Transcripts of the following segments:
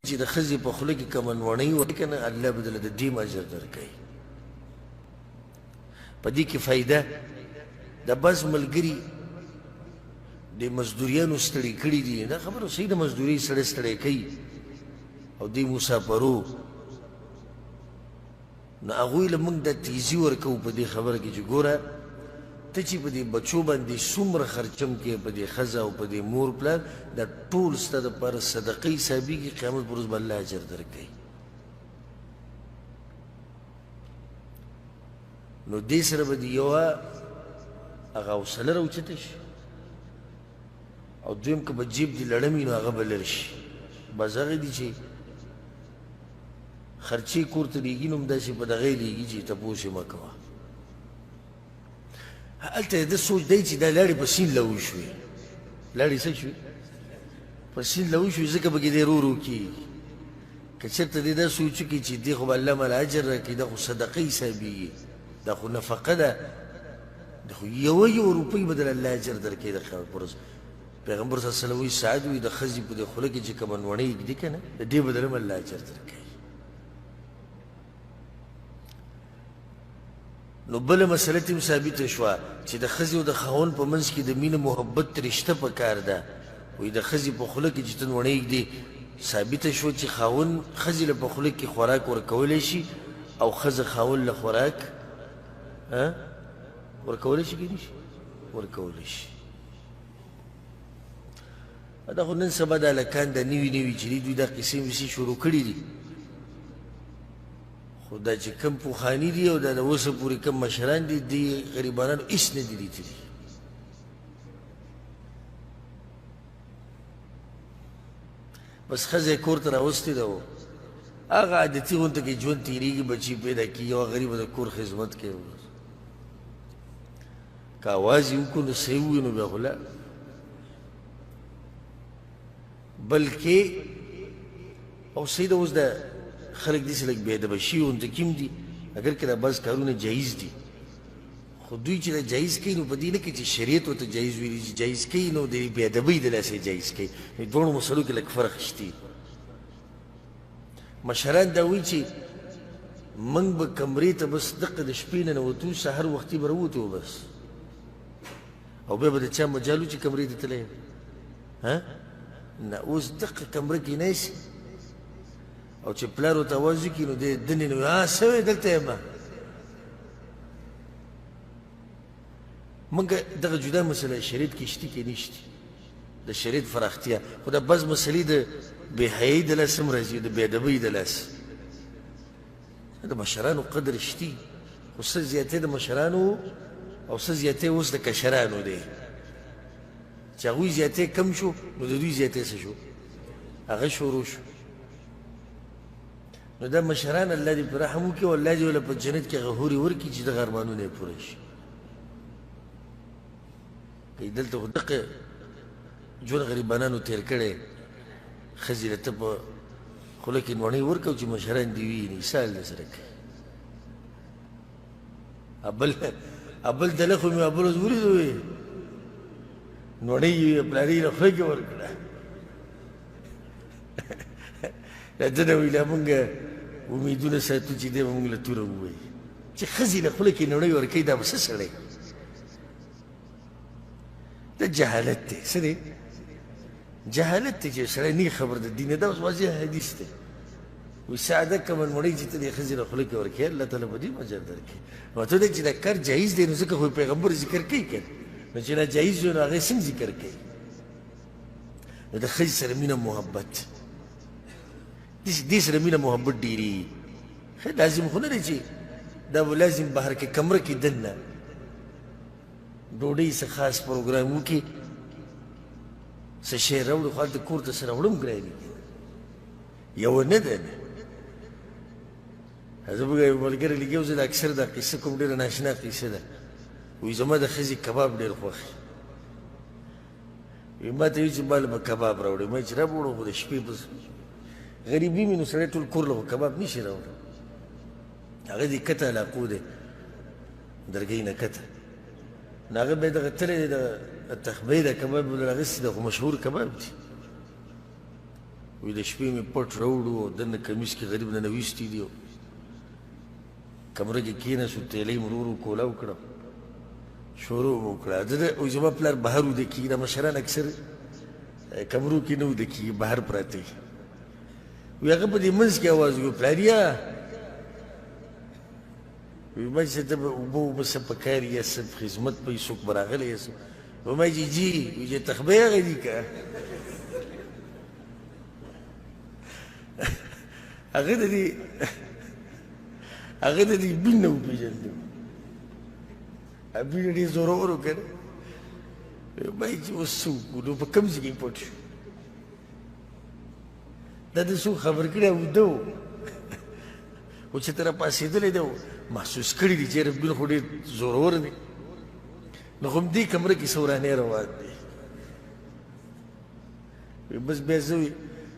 چې د ښځې په خوله کې کومه نوڼۍ ورکړې که نه، الله به درله د دې هم اجر درکوي. په دې کې فایده د بعض ملګري د مزدوریانو ستړي کړي دي. دا خبره صحیح ده، مزدوري سړی ستړی کوي او دې مسافرو، نو هغوی له موږ دا تیزي ورکوو په دې خبره کې چې ګوره ته چې په دې بچو باندې څومره خرچم کې، په دې ښځه او په دې مور پلار، دا ټول ستا دپاره صدقه حسابېږي، قیامت پر ورځ به الله اجر درکوي. نو دې سره به د یوه هغه حوصله راوچته شي، او دویم که په جیب دې لړم وي نو هغه به لر شي. بس هغه دي چې خرچې کور ته لېږي، نو هم داسې په دغه یې لېږي چې تپوس یې مه کوه. هلته د ده سوچ دی چې دا لاړې په سیند له وشوې، لاړې څه شوې؟ په سیند له وشوې، ځکه پکې دی رو رو کېږي. که چېرته دی دا سوچ وکړي چې دې خو به الله ماله اجر راکړي، دا خو صدقه حسابېږي، دا خو نفقه ده، دا خو یوه یوه روپۍ به درله الله اجر درکوي د قیامت پر ورځ. پیغمبر صلی الله علیه وسلم وایي، سعد وایي د ښځې په دې خوله کې چې کومه نوڼۍ ږدي که نه، د دې بدله هم الله اجر درکوي. نو بله مسله ترې هم ثابته شوه چې د ښځې او د خاوند په منځ کې د مینې محبت رشته په کار ده. وایي د ښځې په خوله کې چې ته نوڼۍ ږدې، ثابته شوه چې خاوند ښځې له په خوله کې خوراک ورکولی شي او ښځه خاوند له خوراک ورکولی شي که نه شي؟ ورکولی شي. دا خو نن سبا د هلکان دا نوي نوي چې دي، دوی دا قصې مصې شروع کړي دي، خو دا چې کوم پخواني دي او دا د اوسه پورې کوم مشران دي، دې غریبانانو هېڅ نه دي لیدلي. بس ښځه یې کور ته راوستې ده، هغه عادتي غونته کې ژوند تېرېږي، بچي پیدا کېږي او غریبه د کور خدمت کوي. که اواز یې وکړو نو څه یې ووایي، نو بیا خو لا بلکې او صحیح ده. اوس د خلک داسې لږ بې ادبه شوي غونته کې هم دي، اګر که دا بعض کارونه جایز دي، خو دوی چې دا جایز کوي نو په دې نه کوي چې شریعت ورته جایز ویلي، چې جایز کوي نو د بې ادبۍ د لاسه یې جایز کوي. نو دواړو مسلو کې لږ فرق شته. مشران دا وایي چې موږ به کمرې ته بس دقه د شپې ننوتو، سهار وختي به راووتو بس، او بیا به د چا مجال و چې کمرې ته تللی ها نه. اوس دقه کمره کې ناست او چې پلار ورته اواز وکړي نو دی دننه نه وایي، ها څه وایې دلته یم. موږ دغه جدا مسله شریعت کې شته کې نشته، د شریعت فراختیا، خو دا بعض مسلې د بې حیایۍ د لاس هم راځي، د بې ادبۍ د لاس. د مشرانو قدر شتي، خو څه زیاتی د مشرانو او څه زیاتی اوس د کشرانو دی. چې هغوی زیاتی کم شو نو د دوی زیاتی څه شو؟ هغه شروع شو. نو دا مشران الله دې په رحم وکړي او الله دې ورله په جنت کې هغه حورې ورکړي چې دغه ارمانونه یې پوره شي. که دلته خو دقه ژوند غریبانانو تېر کړی، ښځې له ته په خوله کې نوڼۍ ورکړه چې مشران دې ویني، سال دې سره کوي. ابل دله خو مې ابل ورځ ولیدو، وی نوڼۍ یې پلارې له خوله کې ورکړه. دا دنه وی لا مونږ امیدونه ساتو چې دی به مونږ له توره ووایي چې ښځې له خوله کې نوڼۍ ورکوي، دا به څه سړی؟ دا جهالت دی. څه دی؟ جهالت دی چې سړی نه خبر د دین. دا اوس واضح حدیث دی. وایي ساده کومه نوړۍ چې ته دې ښځې له خوله کې ورکوې، الله تعالی به دې اجر درکړي. مطلب دی چې دا کار جایز دی، نو ځکه خو پیغمبر ذکر کوي که نه، نو چې ناجایز وي نو هغه یې څنګه ذکر کوي؟ نو د ښځې سره مینه محبت، دې سره مینه محبت ډېرېږي. ښه لازم خو نه دی چې دا به لازم بهر کې کمره کې دننه ډوډۍ څه خاص پروګرام وکړي، څه شی راوړي، خو هلته کور ته څه راوړم ګراني یوه نه ده. نه زموږ یو ملګری لګیا و، زه د اکثر دا قصه کوم، ډېره ناشنا قصه ده. وایي زما د ښځې کباب ډېر خوښ وي، وایي ما ته وایي چې ما له به کباب راوړې، ما چې را به وړم، خو د شپې بس غریبي مې نو سړی ټول کور له خو کباب نه شي راوړی. هغه دې کته علاقو دی، درګۍ نه کته، نو هغه به یې دغه تللی دی، د تخبۍ د کباب به راغیستی دی، خو مشهور کباب دی. وایي د شپې مې پټ راوړو او دننه کمیس کې غریب ننویستي دي، کمره کې کېناستو، تیلۍ مې ورو ورو کولاو کړه، شروع مو وکړه. وایي زما پلار بهر ویده کېږي، دا مشران اکثر کمرو کې نه ویده کېږي، بهر پراته وي. وایي هغه په دې منځ کې اواز وکړ، پلاریه، وایي ما چې ته به اوبه اوبه څه په کار یا څه خدمت به یې څوک به راغلی یا څه، وایي ما چې جي، وایي چې تخبه هغه دي که هغه د دې هغه د دې بین نه وپېژندو، بین ډېر زورور و که نه. ما یې چې اوس څه وکړو، نو په کوم ځای کې پټ شو؟ دا د څوک خبر کړی ویده و، خو چې ته راپاڅېدلی دی محسوس کړي دي چې یاره بین خو ډېر زورور دی، نو خو همدې کمره کې څه ورانی روان دی. بس بیا زه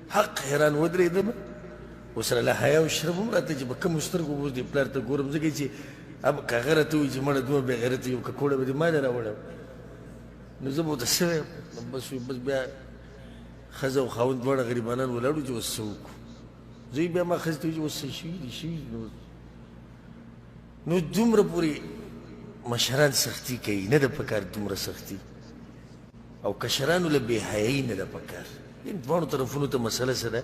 حق حیران ودرېدم، ورسره له حیا او شرم هم راته چې په کومو سترګو اوس دې پلار ته ګورم، ځکه چې که هغه راته ووایي چې مړه دومره بېغیرته یو ککوړه به دې ما نه راوړی، نو زه به ورته څه وایم؟ بس بس بیا ښځه او خاوند دواړه غریبانان ولاړو چې اوس څه وکړو. زه یې بیا ما ښځې ته وویل چې اوس څه شوي دي شوي دي. نو دومره پورې مشران سختي کوي، نه ده پکار دومره سختي، او کشرانو له بې حیایي نه ده پکار. دواړو طرفونو ته مسله څه ده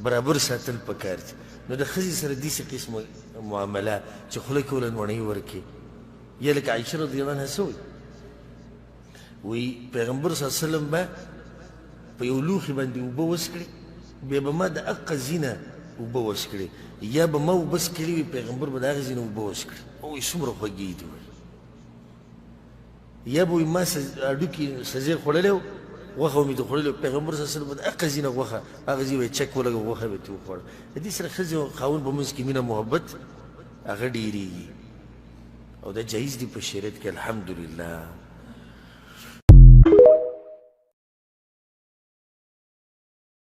برابر ساتل پکار دي. نو د ښځې سره داسې قسم معامله چې خوله کې ورله نوڼۍ ورکړي، یا لکه عایشه رضی الله عنها څه وایي، وایي پیغمبر صلی الله علیه وسلم به په یو لوښي باندې اوبه وڅکړي، بیا به ما د هقه ځینه اوبه وڅکړي، یا به ما اوبه څکلې وي، پیغمبر به د هغې ځینه اوبه وڅکړي. وایي څومره خوږې دي. وایي یا به وایي ما هډوکي سزې خوړلی و، غوښه به مې ترې خوړلې وه، پیغمبر صلی الله علیه وسلم به د هقه ځینه غوښه هغه ځای به یې چک ولګوه، غوښه به یې ترې وخوړه. د دې سره ښځې او خاوند په منځ کې مینه محبت هغه ډېرېږي، او دا جایز دی په شریعت کې الحمدلله.